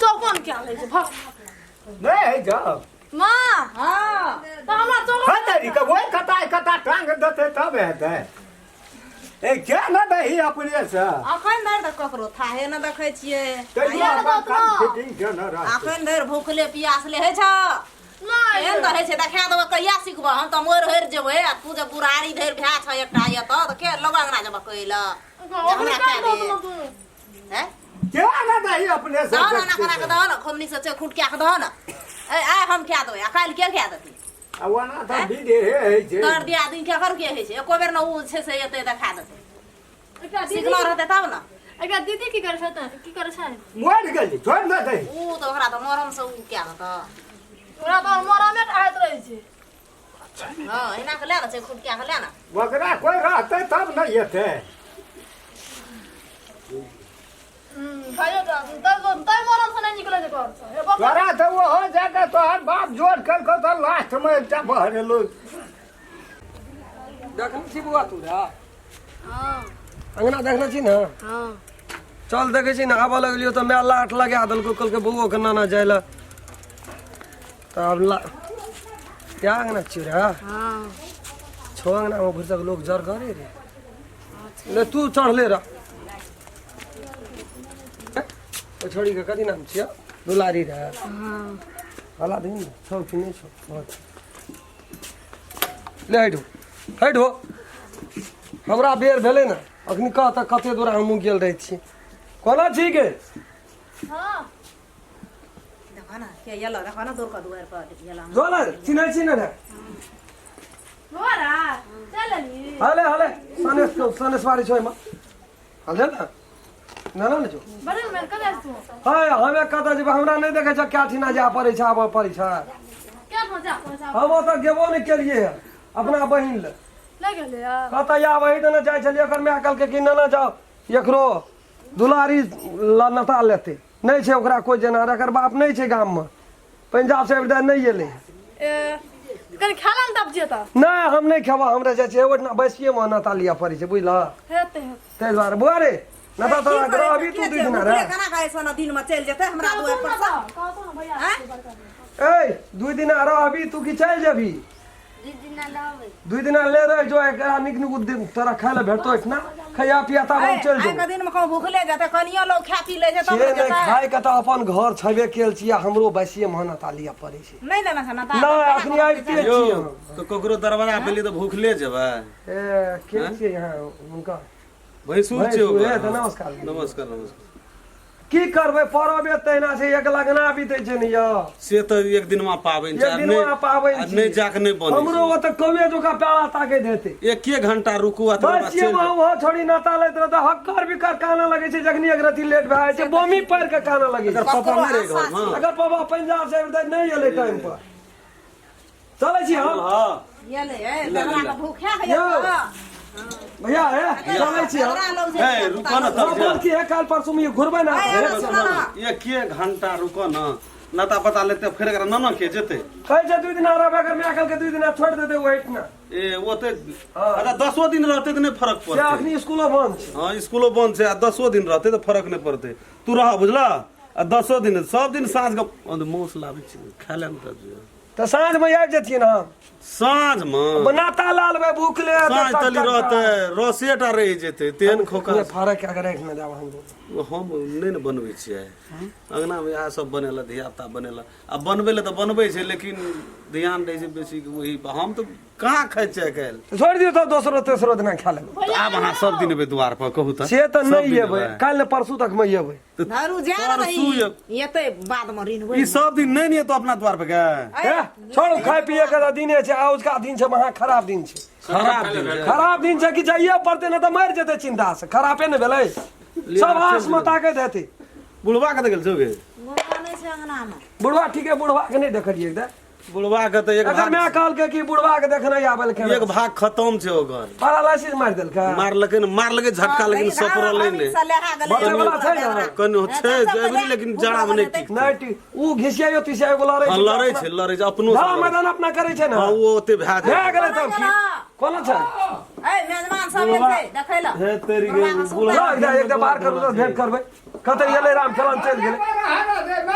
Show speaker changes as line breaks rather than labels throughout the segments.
चौकन क्या लै छै भक
नहि है जाओ
माँ
हाँ
तऽ हमरा चौकन
हतरी के ओहि कता कता टांग देतै तब हेतै ए क्या न दही अपने से
अखन धरि तऽ ककरो थाहे न देखै छियै
तैयो अपन काम फिटिंग के न रहतै
अखन धरि भूखले पियासले होइ छ
नहि
एहन तऽ होइ छै देखा देबऽ कहिया सिखबऽ हम तऽ मरि हरि जेबै आ तू जे बुढ़ारी धरि भए छ एकटा एतऽ तऽ के लग अंगना जेबऽ कहै लए
ओकरे
हमरा
कर
कए
दो
दे
तू
हैं
क्या न दही अपने से
दह ना करा के दह ना खोमनी से छै खुटकिया के दह ना ए आइ हम खा देबै आ काल्हि के खा देतै
आ ओना तऽ विधे होइ छै
तर दिया दिन के कर के होइ छै एको बेर न उ छै से एतै तऽ खा देतै
एकरा दीदी
सिखलो रहतै तब न
एकरा दीदी की करै छै तऽ की करै छै
मरि गेली छोड़ि न दही
उ तऽ ओकरा तऽ मरम से उ कए देतऽ
ओकरा तऽ मरमे आइत रहै छै
हँ एना के लए ने छै खुटकिया के लए ने
ओकरा कोइ रहतै तब न एतै
भाइयो तब तब मरम से नहि निकलै छै घर से हे बाप
तोरा तऽ ओहो जाके तोहर बाप जोर केलकौ तऽ लास्टमे एकटा बहरेलौ
देखने छी बौआ तू रे अंगना देखने छी ने चल देखै छी ने आबऽ लगलियौ तऽ माय लाट लगा देलकौ कहलकै बौओ के नाना जाय लए तऽ आब ला क्या अंगना छियौ रे छो अंगनामे भरिसक लोक जर करे रे ले तू चढ़ले रह ओ छोड़ी के कथी नाम छियौ दुलारी रे हला दही ने छौ कि नहि छौ बहुत ले हटि हो हटि हो हमरा बेर भेलै ने अखनी कह तऽ कते दूर हमहूँ गेल रहै छी कोना छी गे
हाँ
देखो ना के येलो देखो ना दूर का दुआर पर येलो
जो ने चिन्है छी ने रे
बौआ चल अली
हले हले सनेस सनेसवारी छौ एहिमे हले ने ना ना जो
बड़े में कदा तू
हाय हमे कतऽ जेबै हमरा नहि देखै छ क्या ठिना जाय पड़ै छै आबऽ पड़ै छै
क्या पहुंचा पहुंचा
हम ओतऽ गेबो नहि केलियै हँ अपना बहिन लए
नहि गेलै यार
कतऽ आब एहि दने जाइ छलियै एकर माय कहलकै कि नाना जाओ एकरो दुलारी ल नता लेतै नहि छै ओकरा कोइ जेना एकर बाप नहि छै गाममे पंजाब से आबि नहि एलै
ए कनि खाला ने तब जेता
नहि हम नहि खेबऽ हमरा जाइ छै ओहिठिना बैसिएमे नता लिअ पड़ै छै बुझलह
हेतै हेतै
ताहि दुआरे बौआ रे नता तोरा रहबी तू दू दिना रे
केना खाइ सोना दिन में चलि जेतै हमरा दुआर पर से
कहतो ने भैया
आँय?
ए दू दिना रहबी तू की चलि जेबही दू दिना ले रह जो एकरा नीक नीक दिन तोरा खाय लए भेटतो एहिठिना खैया पिया तब हम चलि
आइ
जेबो
के दिन में कहूँ भूखले जेतै कनियो लोग खा पी लै छै तब
से
ने
नहि
जेतै
खाय के तऽ अपन घर छेबे केल छी आ हमरो बैसिए मेहनत आ लिअ पड़ै छै
नहि देना छै ने
नहि अखनी आबिते
यौ
छी हम
तऽ ककरो दरवाजा पे तऽ भूखले जेबै
ए के छियै यहाँ हुनकर
भैंसुर छै
भैंसुर,
ओकर
ए, तऽ नमस्कार।
नमस्कार नमस्कार
की करबै परबे तहिना छै एक लगना बीतै छै ने यौ
से तऽ एक दिनमा पाबनि छै
एक
आ
दिनमा
नहि
पाबनि
आ
छी।
नहि जाके नहि बनै
हमरो
छै।
ओतऽ कौए जोका प्याला ताकैत हेतै
एके घंटा रुकू आ तकर बाद
बस ये
चलि जाउ।
वहाँ छोड़ी नाता लैत रहता हक्कर बिक्कर कानऽ लगै छै जखनी एक रति लेट भए जाइ छै बोमी पड़ि के कानऽ लगै
एकर
छै
पापा नहि रहै घरमे
अगर पापा पंजाब से आबि तऽ नहि एलै टाइम पर चलै छी हम
हँ
एलै ए झगड़ा के भूखे है
यौ। भैया हे चलै छी हम
हे रुको न
हाँ,
तब
बोल की है काल परसों में घुरबै ना
ए, सुनो ना।
एके घंटा रुको न नता पता लेते फेर एकरा नना के जेते
कहै छै दू दिना रहबै अगर माय कहलकै दू दिना छोड़ि देतै ओहिठिना
ए ओते
हाँ।
अच्छा दसो दिन रहते तऽ नहि फरक
से
पड़तै
अखनी स्कूलो बंद छै
हाँ स्कूलो बंद छै आ दसो दिन रहते तऽ फरक नहि पड़तै तू रह बुझला आ दसो दिन सब दिन साँझ के मांस लाबै छी खाय ले ने तब जे।
तऽ साँझमे आबि जतियै ने हम
साँझमे
नाता लाल भाई भूख ले
साँझ तली रहतै रसेटा रहि जेतै तेहन खोखा
फरक के अगर राखि ने देब हम
हम नहि ने बनबै छियै अङ्गनामे इएह सब बनेलक धियापुता बनेलक आ बनबै लए तऽ बनबै छै लेकिन ध्यान रहै छै बेसी ओही पर। हम तऽ कहाँ खाइ छियै आइ काल्हि
तऽ छोड़ि दियौ तऽ दोसरो तेसरो दिना खा लेबै
तऽ आब अहाँ सब दिन एबै दुआर पर कहू तऽ
से तऽ
सब
नहि
दिन
एबै काल्हि ने परसू तक मे एबै
धरू जा
परसू
रही एतै बाद में ऋण
ई सब दिन नहि ने एतौ अपना द्वार पर गे
हे छोड़ू खाय पिए के तऽ दिने छै आजुका दिन छै महा खराब दिन छै
खराब दिन छै।
खराब दिन छै कि जाइए पड़तै ने तऽ मरि जेतै चिन्ता से खरापे ने भेलै सब आस मे ताकैत हेतै
बुढ़वा कतऽ गेल छौ गे
बुढ़वा नहि छै अंगना में
बुढ़वा ठीके बुढ़वा के नहि देखलियै तऽ
बुढ़वा के तऽ एक
एकर
भाग
माय कहलकै कि बुढ़वा के देखने आबै लए
एक भाग खतम छै ओकर
पैरालिसिस मारि देलकै
मारलकै ने मारलकै झटका लेकिन सपरलै नहि
बचे वाला छै ने
कनि छै जबरी लेकिन जड़ा मे नहि टिकतै
नहि टिक ऊ घिसियायो तिसियायो वाला लड़ै
हँ
छै
लड़ै छै लड़ै छै अपनो
हँ मैदान अपना करै छै ने
हँ ओ ओते भए
भए
जाइ
गेलै तब की कोना छै
ए मेजबान सब एल छै देखै लए
हे तेरी गे
ल एकदा एकदा बाहर करू तऽ भेंट करबै कतऽ एलै राम खेलन चलि गेलै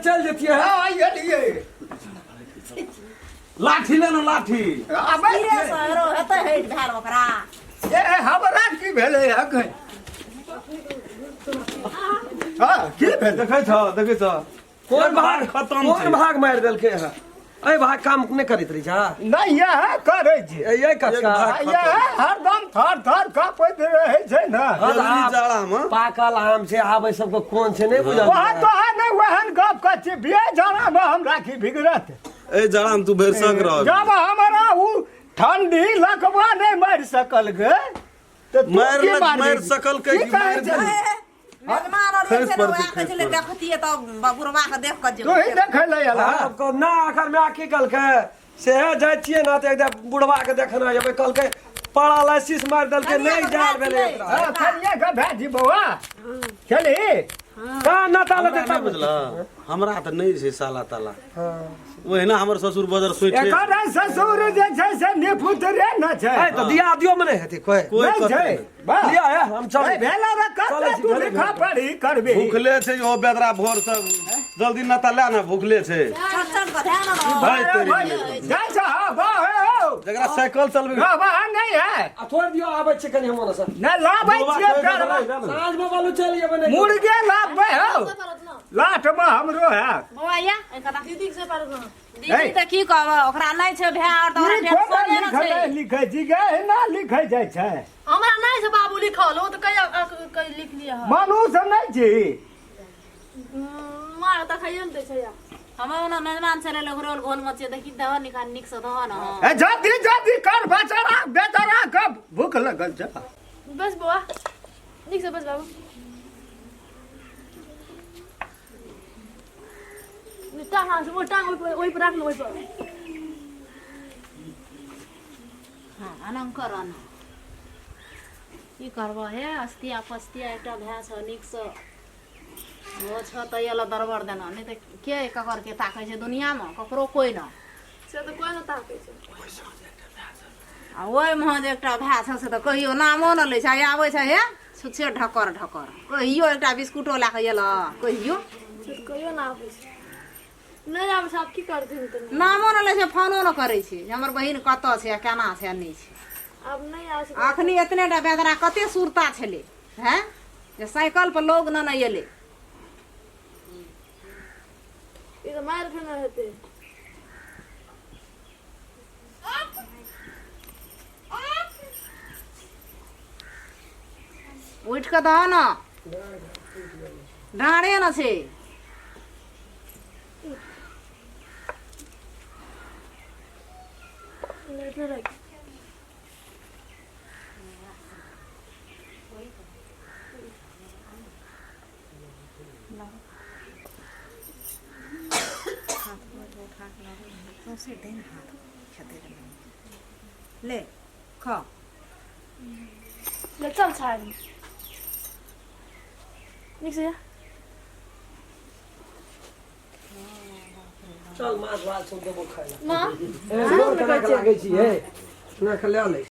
चलि जतियै।
हाँ, एलियै।
लाठी ले ने लाठी।
आबै
धीरे
छियै।
से रो हेतै हटि भेल ओकरा।
ए हमरा की भेलै अखन? हाँ, की भेलै?
देखै छ, देखै छ।
कोन
एक
भाग
खतम
कोन
छै।
भाग मारि देलकै हँ? एहि भाग काम नहि करैत रहै छै?
नहि, इएह करै छी।
एहि कचका
एक भाग।
इएह हरदम थर थर काँपैत रहै छै ने।
हँ, तऽ
जल्दी
आब
जाड़ामे
पाकल आम छै, आब एहि सबके कोन छै नहि बुझल।
वहाँ तो है नहि ओहन गप करै छी। बिये जाड़ामे हमरा की बिगड़त?
एहि जाड़ामे तू भरिसक रह।
जब हमरा उ ठंडी लकवा नहि मारि सकल गे तऽ तू
मारि
की
लग-
मारबही?
मारि सकल के
की
की
कहै
मारि
छही?
देलक?
मेजमान और
खसि
जे छै ने
पड़तै,
वएह कहै
खसि
छलै
पड़तै।
देखतियै तऽ बुढ़वा के देख कऽ
तू ही
जेबै।
देखै लए एलह?
आब कह ना, एखन माय की कहलकै से जाइ छियै ने तऽ एकटा बुढ़वा के देखना जेबै। कहलकै पैरालाइसिस मारि देलकै, नहि जायल भेलै एकरा।
हाँ, खेलिए के भाजी बौआ, खेलही।
कहाँ नाता लेतै
हमरा नहि
तब?
बुझलह, हमरा तऽ नहि छै साला ताला। ओहिना हमर ससुर बजर सोचि
एकर ससुर जे छै से निफुतरे न छै।
ए तऽ दिया दियो मे नहि हेतै कोइ।
कोइ
नहि
कतै
छै
नहि।
वाह।
लिअ हे, हम चलै
ए, भेला रे
चलै
कते
छी,
तू
भेलै,
लिखा
भेलै।
पढ़ी करबी?
भूखले छै ओ बेदरा, भोर से जल्दी नता ले ने, भूखले छै।
चल चल कऽ ध्यान रह।
भाइ तेरी।
जाइ छ? हाँ, वाह, हे हो।
जकरा साइकिल चलबै।
वाह, वाह, नहि है।
आ थोड़ि दियौ, आबै छी कनि हम ओने से।
नहि लाबै छियै पेड़वा।
साँझ मे बालू चलि जेबै नहि।
मुर्गे लाबबै हौ, लाटमे हमरो है।
बौआ या
दीदी से पारत ना।
दीदी तऽ की कहब, ओकरा नहि छै भाय आओर तऽ ओकरा
ई कोना
टेंशने ने
लिखै
छै।
लिखै छी गे? एना लिखै जाइ छै?
हमरा नहि छै बाबू लिखल, ओ तऽ कहिया कहि लिख लिया है।
मनुष्य नहि छी?
माँ तऽ खाइए ने दै छै या।
हमे ओना मेजमान चले ओकरो घोल मचे देखी दह निकाल नीक से दह ने।
ए जल्दी जल्दी कर, बेचारा बेचारा के भूख लगल छै।
बस बौआ, नीक से बस बाबू। टांग हाथ ओ टांग ओहि पर, ओहि पर राख लो, ओहि पर।
हँ, अनंग कर अन की करबह हे अस्तिया पस्तिया। एकटा भाय छह नीकसँ ओ छह तऽ एलऽ दरबर देना, नहि तऽ के ककर के ताकै छै दुनियामे? ककरो कोइ न।
से तऽ कोइ नहि ताकै छै।
आ ओहिमे जे एकटा भाय छह से तऽ कहियो नामो न लै छै। आ आबै छै हे छुच्छे ढकर ढकर, कहियो एकटा बिस्कुटो लए कऽ एलऽ कहियो?
से तऽ कहियो नहि आबै छै, नहि आबै छै। आब की करथिन तऽ
नामो न लै छै, फोनो न करै छै जे हमर बहिन कतऽ छै आ केना छै आ नहि छै।
आब नहि आबै छै।
अखनी एतने टा बेदरा कते सुरता छलै हैं जे साइकिल पर लोग न ने एलै।
ई तऽ मारि खेने हेतै।
उठि कऽ दह ने, डाँड़े न छै।
एतने राखि।
सौंसे देन हाथ खेतै ले खा।
ले चल छाड़, नीक से जा।
चल, माछ भात सब देबो खाइ लए।
माँ
ए, गोर केना के लागै छी हे, सुना के लए लै।